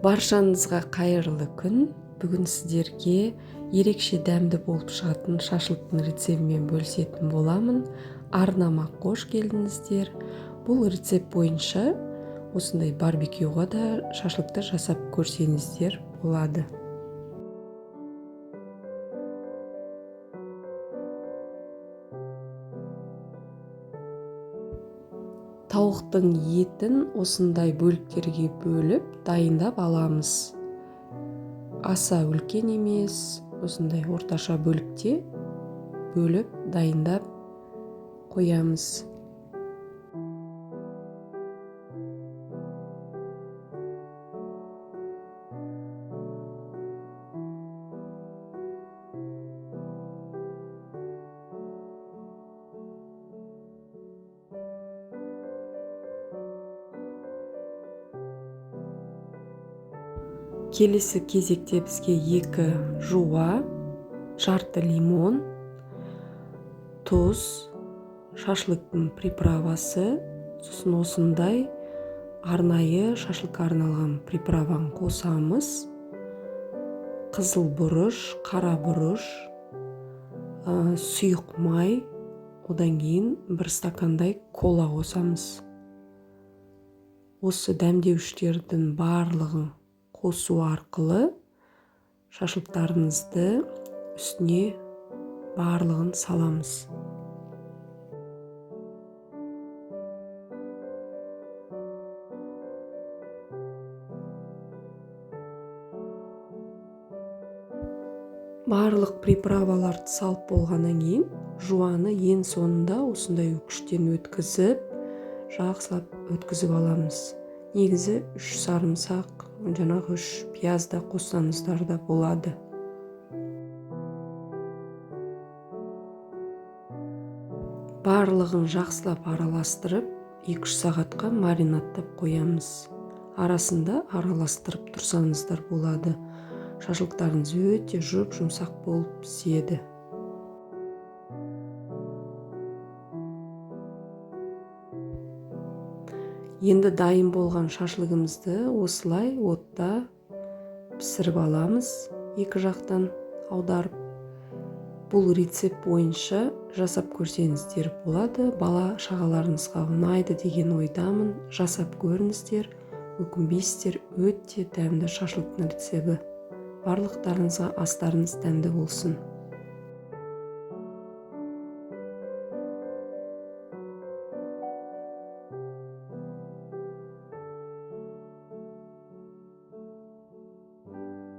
Баршаңызға қайырлы күн. Бүгін сіздерге ерекше дәмді болып шығатын шашлықтың рецебімен бөлісетін боламын. Арнама қош келдіңіздер. Бұл рецепт бойынша осындай барбекюға да шашлыкты жасап көрсеңіздер болады. Тауықтың етін осындай бөліктерге бөліп дайындап аламыз. Аса үлкен емес, осындай орташа бөлікте бөліп дайындап қоямыз. Келесі кезекте бізге 2 жуа, жарты лимон, тұз, шашлыктың приправасы, сосын осындай арнайы шашлыкқа арналған приправаны қосамыз. Қызыл бұрыш, қара бұрыш, сұйық май, одан кейін 1 стакандай кола қосамыз. Осы дәмдеуіштердің барлығын қосу арқылы шашлыктарыңызды үстіне барлығын саламыз. Барлық приправаларды салып болғаннан кейін жуаны ең соңында осындай үкіштен өткізіп, жақсылап өткізіп аламыз. Негізі 3 сарымсақ, жаңағы 3 пияз да қоссаңыздар да болады. Барлығын жақсылап араластырып, 2-3 сағатқа маринадтап қоямыз. Арасында араластырып тұрсаңыздар болады. Шашлыктарыңыз өте жұп-жұмсақ болып піседі. Енді дайын болған шашлығымызды осылай отта пісіріп аламыз, екі жақтан аударып. Бұл рецепт бойынша жасап көрсеңіздер болады. Бала шағаларыңызға ұнайды деген ойдамын. Жасап көріңіздер, өкінбейсіздер. Өте дәмді шашлықтың рецебі. Барлықтарыңызға астарыңыз дәмді болсын.